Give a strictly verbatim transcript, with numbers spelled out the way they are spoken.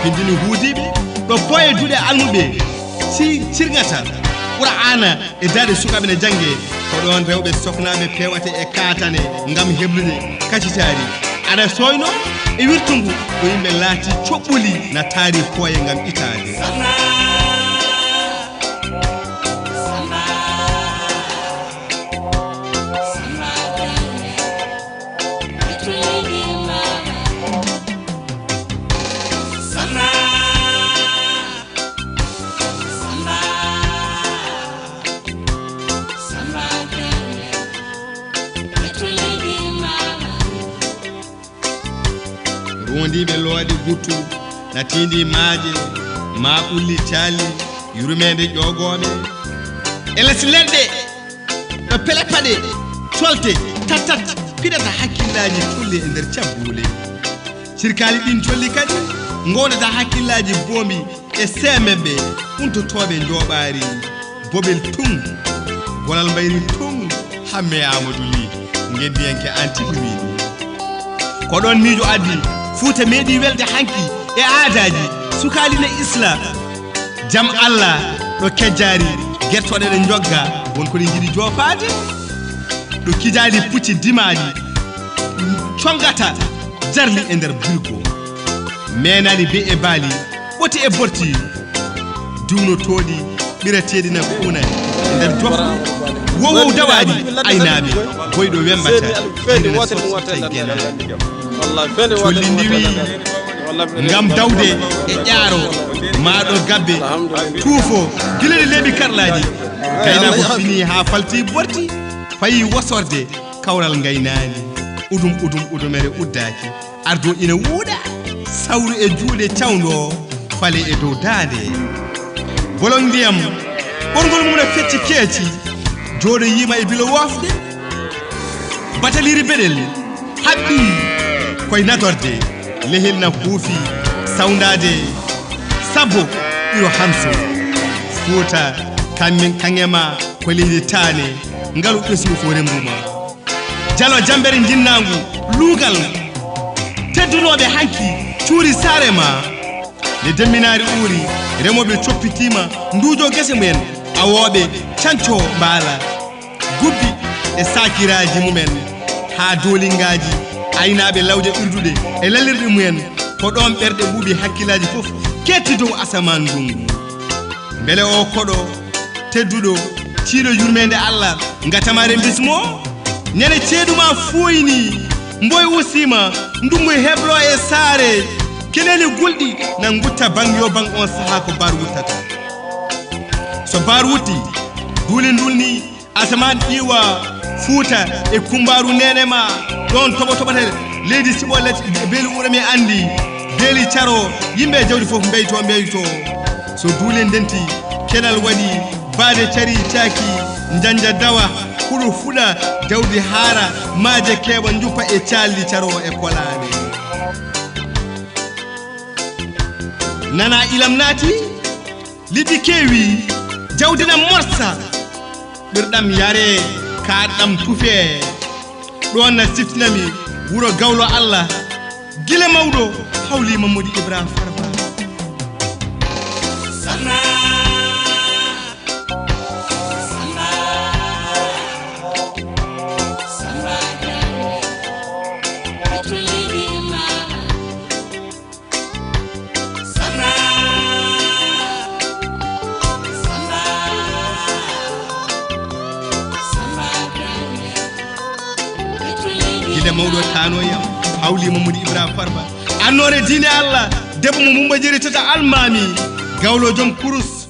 Min dini huudiiɓe ɗo pooye duuɗe almuɓe si cirŋata Qur'aana e daaɗe sukaaɓe ne jannge. Ko ɗoon rewɓe soknaaɓe pewata e kaatane ngam heblude kacitaari. Aɗa sooyno e wirtungu ko yimɓe laati coɓɓuli na taari pooye ngam itaade. Roondiiɓe looɗe guttu, na tiindii maaje, maa ɓulli caali, yurmeende ƴoogooɓe. E les leɗɗe, ɗo pele paɗe, colte, tattat, piɗata hakkillaaji colli e nder cabbuule. Cirkaali ɗin colli kadi ngoodata hakkillaaji boombi e seememɓe untotooɓe njooɓaari. Bobel tun, golal mbayri tun, Hamme Aamadu Lih, ngenndiyanke Antigue wiini. Ko ɗoon miijo addi Fuuta meeɗi welde hanki e aadaaji sukaali ne Isla. Jam Alla ɗo kejjaari, gertooɗe ɗe njogga, won ko ɗe njiɗi joofaade. Ɗo kijaali pucci dimaaɗi, congata jarli e nder birgo. Meenaali be e baali, ɓoti e borti, diwnotooɗi, ɓirateeɗi na kuuna e nder jofɗe. Wowow dawaaɗi aynaaɓe, boyɗo wembata, hannde na sotti tawi genaani. Colli ndiwi, ngam dawde e ƴaaro, maa ɗo gabbe, tuufo, gila ɗi leeɓi karlaaji. Gaynako fini haa falti borti, fayi wosorde, kawral ngaynaani. Udum, udum, udumere uddaaki. Ardo ina wuuɗa, sawru e juuɗe cawndo, fale e dow daande. Bolon ndiyam, ɓorngol mum no fecci keeci, jooɗoyiima e bilo wofde. Bataliri beɗel, haɓɓi koye nadorde, lehel na huufi, sawndaade, sabbo ɓiro hanso. Fuuta, kammin, kaŋŋe ma, ko leydi taane, ngalu ɓesngu fof renngu ma. Jalo jammbere jinnangu, luugal, teddunooɓe hanki, cuuri saare ma. Nde demminaari uuri, remooɓe coppitiima, nduujo gese mumen, awooɓe canco mbaala. Gubbi e saakiraaji mumen, haa doolingaaji, aynaaɓe lawƴe ɓirduɗe e lalirɗe mumen, ko ɗoon ɓerɗe ɓuuɓi hakkillaaji fof keetti dow asamaan ndungu. Mbele oo koɗo tedduɗo, tiiɗo yurmeende Allah, ngatamare bismo? Ñande ceeɗu ma fuuyni, mboy usiima, ndungu heblo e saare, keneeli gulɗi na ngutta bang yo bang, on sahaa ko baar wuttata. So baar wutti, duule ndulni, asamaan ƴiwa, Fuuta e kumbaaru neene ma, ɗoon toɓo toɓata leydi siɓo lati, beeli uura mi anndi, beeli caro, yimɓe e jawdi fof mbeyto, mbeyto. So duule ndenti, kenal waɗi, baade cari caaki, njanja dawa, huɗo fuɗa, jawdi haara, maaje keeɓa, njuppa e caalli caro e kolaane. Nana ilam naati, liɗɗi keewi, jawdi na morsa, ɓirɗam yaree, kaaɗɗam tufee. Ɗoon na siftinami wuro Gawlo Allah, gila mawɗo hawli Mammodi Ibra Farba. Gila mawɗo taanoyam, hawli Mammodi Ibra Farba. Annoore diine Allah, debbo mo Mumba Jeri Tata Almaami, Gawlo joom kurus.